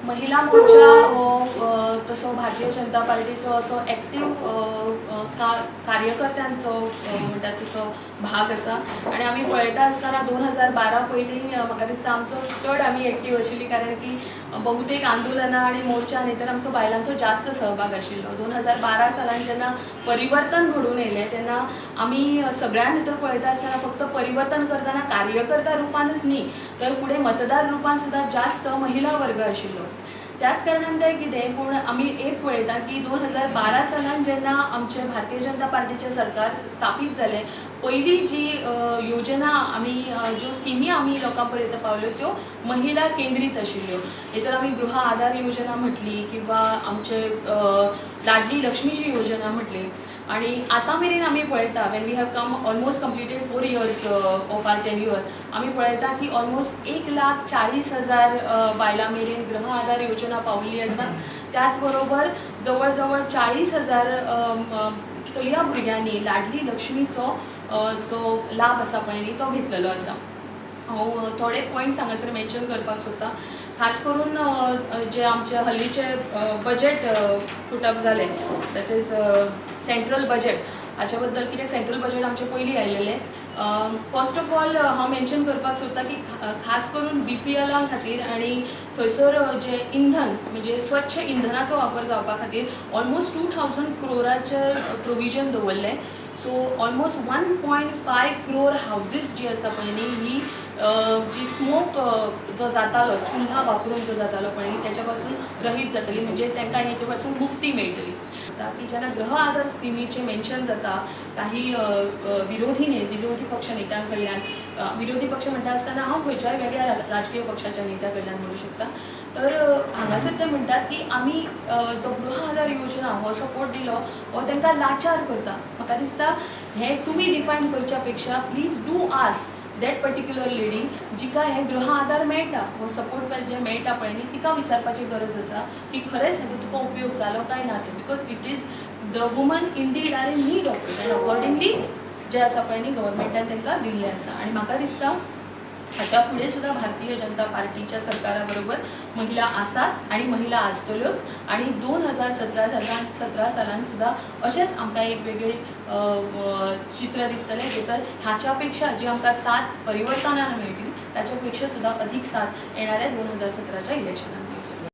महिला मोर्चा हो तसो भारतीय जनता पार्टीचो असो एक्टीव कार्यकर्त्यांचो म्हणटात तसो भाग आसा आनी आमी पळयता आसतना 2012 पयलीं म्हाका दिसता आमचो चड आमी एक्टीव आशिल्ली, कारण की बहुतेक आंदोलनां आनी मोर्चा भितर आमचो बायलांचो जास्त सहभाग आशिल्लो. 2012 सालान जेन्ना परिवर्तन घडून येयलें तेन्ना आमी सगळ्यां भितर पळयता आसतना फक्त परिवर्तन करतना कार्यकर्ता रुपानच न्ही, तर फुडें मतदार रुपान सुद्दां जास्त महिला वर्ग आशिल्लो. त्याच कारणान काय कितें, पूण आमी एक पळयता की 2012 सालान जेन्ना आमचें भारतीय जनता पार्टीचें सरकार स्थापीत जालें, पयली जी योजना आमी, ज्यो स्किमी आमी लोकां पर्यंत पावल्यो त्यो महिला केंद्रीत आशिल्ल्यो. एक तर आमी गृह आधार योजना म्हटली किंवा आमचे लाडली लक्ष्मीची योजना म्हटली. आणि आतां मेरेन आमी पळयता, when we have come almost completed 4 years of our tenure, आमी पळयता की ऑलमोस्ट 1,40,000 बायलां मेरेन गृह आधार योजना पावल्ली आसा. त्याच बरोबर जवळ जवळ 40,000 चलया भुरग्यांनी लाडली लक्ष्मीचो जो लाभ आसा पळय न्ही, तो घेतलेलो आसा. हांव थोडे पॉयंट्स हांगासर मेन्शन करपाक सोदता. खास करून जे आमचे हल्लीचे बजेट पुटअप जालें, that is central budget, हाच्या बद्दल, कित्याक सेंट्रल बजेट आमचें पयलीं आयलेलें. फर्स्ट ऑफ ऑल हांव मेन्शन करपाक सोदता की खास करून बीपीएला खातीर आनी थंयसर जे इंधन, म्हणजे स्वच्छ इंधनाचो वापर जावपा खातीर ऑलमोस्ट 2,000 क्रोराचे प्रोविजन दवरलें. So almost 1.5 crore houses जी आसा पळय न्ही, ही जी स्मोक जो जातालो, चुल्हा वापरून जो जातालो पळय न्ही, त्याच्या पासून रहीत जातली, म्हणजे तांकां हेचे पासून मुक्ती मेळटली. की जेन्ना गृह आधार स्किमीचें मेन्शन जाता काही अ, अ, विरोधी ने विरोधी पक्ष नेत्यां कडल्यान, विरोधी पक्ष म्हणटा आसतना हांव खंयच्याय वेगळ्या राजकीय पक्षाच्या नेत्या कडल्यान म्हणू शकता, तर हांगासर ते म्हणटात की आमी जो गृह आधार योजना हो सपोर्ट दिलो हो तांकां लाचार करता. म्हाका दिसता हें तुमी डिफायन करच्या पेक्षा please do ask that particular lady जिका हे गृह आधार मेळटा, हो सपोर्ट जे मेळटा पळय न्ही, तिका विचारपाची गरज आसा की खरेंच हेजो तुका उपयोग जालो काय ना तें, because it is the women indeed are in need of it and accordingly जे आसा पळय न्ही, गव्हर्मेंटान तांकां दिल्लें आसा. आनी म्हाका दिसता हाच्या फुडें सुद्दां भारतीय जनता पार्टीच्या सरकारा बरोबर महिला आसात आनी महिला आसतल्योच. आनी 2017 सालान, 17 सालान सुद्दां अशेंच आमकां एक वेगळें चित्र दिसतलें, जे तर हाच्या पेक्षा जी आमकां साथ परिवर्तनान मेळटली ताच्या पेक्षा सुद्दां अदीक साथ येणाऱ्या 2017च्या इलेक्शनान.